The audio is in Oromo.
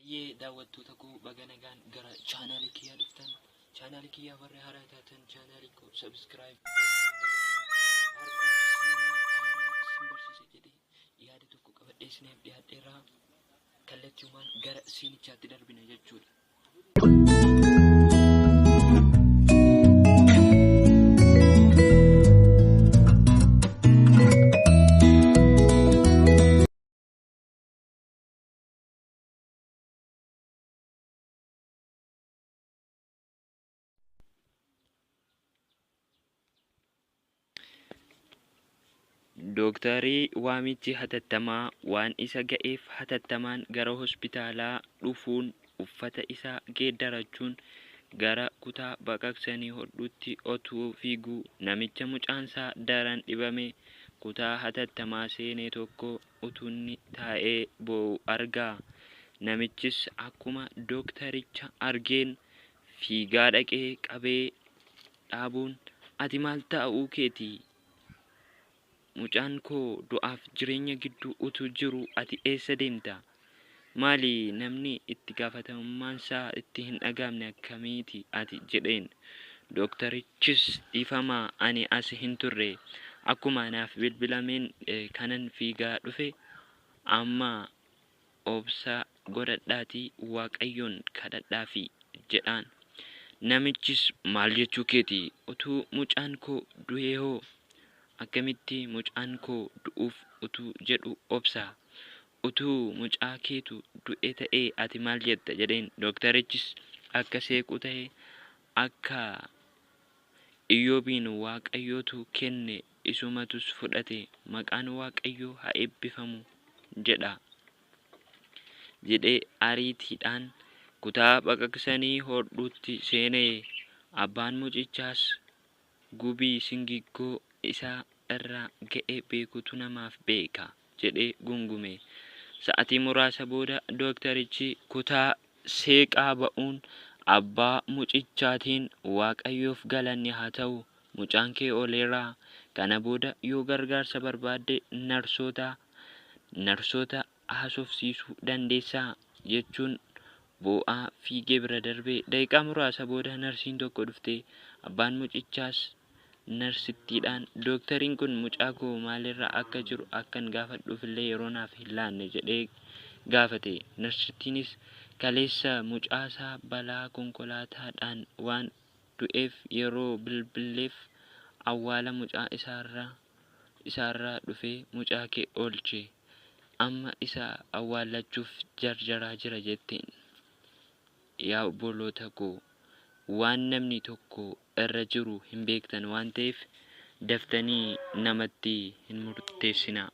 Hayyee daawwattoota koo, baga nagaan gara chaanaalii kiyyaa dhuftan. Chaanaalii kiyyaa warri haaraa taatan chaanaalii koo subscribe gochuu hin dagatinaa. Har'a seenaa haaraa isin barsiisa jedhee yaada tokko qabadhee isiniif dhiyaadheera. Kallattiumaan gara seenichaatti darbina jechuudha. Dooktarri waamichi hatattamaa waan isa ga'eef hatattamaan gara hospitaalaa dhufuun uffata isaa geeddarachuun gara kutaa baqaqsanii hodhuutti otuu fiiguu namicha mucaansaa daran dhibamee kutaa hatattamaa seene tokko utuunni taa'ee boo'u arga. Namichis akkuma dooktaricha argeen fiigaa dhaqee qabee dhaabuun ati maal ta'uu keeti? Mucaan koo du'aaf jireenya gidduu utuu jiruu ati eessa deemta? Maali namni itti gaafatamummaansaa itti hin dhaga'amne akkamiiti ati? jedheen. Dooktarichis dhiifama ani as hin turre. Akkuma naaf bilbilameen kanan fiigaa dhufe. Amma obsa godhadhaatii Waaqayyoon kadhadhaafii jedhaan. Namichis maal jechuu keeti? Utuu mucaan koo du'eehoo? Akkamitti mucaan koo du'uuf utuu jedhu obsa? Utuu mucaa keetu du'e ta'ee ati maal jetta? jedheen. Dooktarichis akka seequ ta'ee akka Iyyoobiin Waaqayyotu kenne isumatus fudhate maqaan Waaqayyoo haa eebbifamu jedha jedhee ariitiidhaan kutaa baqaqsanii hodhuutti seene. Abbaan mucichaas gubii singiggoo isa irra ga'e beekutu namaaf beeka jedhee gungume. Sa'atii muraasa booda dooktarichi kutaa seeqaa ba'uun abbaa mucichaatiin Waaqayyoof galanni haa ta'u mucaan kee ooleera. Kana booda yoo gargaarsa barbaadde narsoota narsoota haasofsiisuu dandeessa jechuun boo'aa fiigee bira darbe. Daqiiqaa muraasa booda narsiin tokko dhuftee abbaan mucichaas narsittiidhaan dooktariin kun mucaa koo maalirra akka jiru akkan gaafadhuufillee yeroo naaf hin laanne jedhee gaafate. Narsittiinis kaleessa mucaasaa balaa konkolaataadhaan waan du'eef yeroo bilbilleef awwaala mucaa isaarraa dhufee mucaa kee oolche. Amma isa awwaallachuuf jarjaraa jira jetteen. Yaa obboloota koo, waan namni tokko irra jiru hin beektan waan ta'eef daftanii namatti hin murteessinaa.